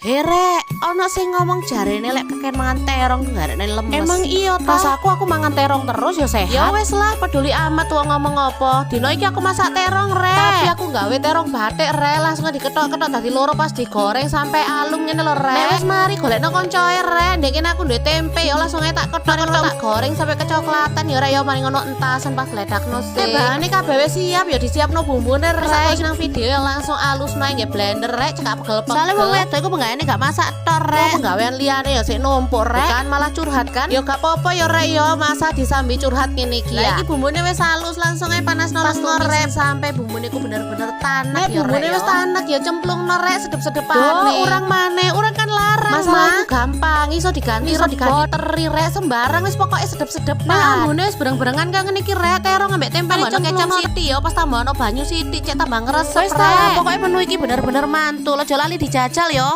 He rek, ono sing ngomong jarene lek kakean mangan terong nggarekne lemes. Emang iya ta? Pas aku mangan terong terus ya sehat. Ya wes lah, peduli amat wong ngomong apa. Dino iki aku masak terong, rek. Tapi aku gawe terong batik, rek, langsung diketok-ketok dadi loro pas digoreng sampai alum ngene lho, rek. Nek wis mari golekno koncoe, rek. Ndek kene aku duwe tempe ya langsung ae tak ketok-ketok, tak goreng sampai kecoklatan ya, rek, ya. Mari ngono entasen pas gledakno sih. Nek bahane kabeh wis siap ya disiapno bumbune, rek. Nang video yang langsung alus nae nggih blender, rek, cekak pegel-pegel. Soale wong wedok iku penggaweane gak masak tok, rek. Penggawean liyane ya sik numpuk, rek. Kan malah curhat kan. Ya gak apa-apa ya, rek, ya, masa disambi curhat ngene iki. Lah, iki bumbune wis halus, langsung ae panasno rek sampai bumbune ku bener-bener tanek ya, bumbune wis tanek ya cemplungno, rek, sedep-sedepane. Urang maneh, urang kan larang. Masalah iku gampang, iso diganti, iso diganti teri, rek, sembarang wis pokoke sedep-sedepan. Nah, ambune wis bareng-barengan kang ngene iki, rek, terong ambek tempe kecap sithik ya, pas tambahno banyu sithik cek tambah ngresep, rek. Pokoke menu iki bener-bener mantul, aja lali dijajal yo.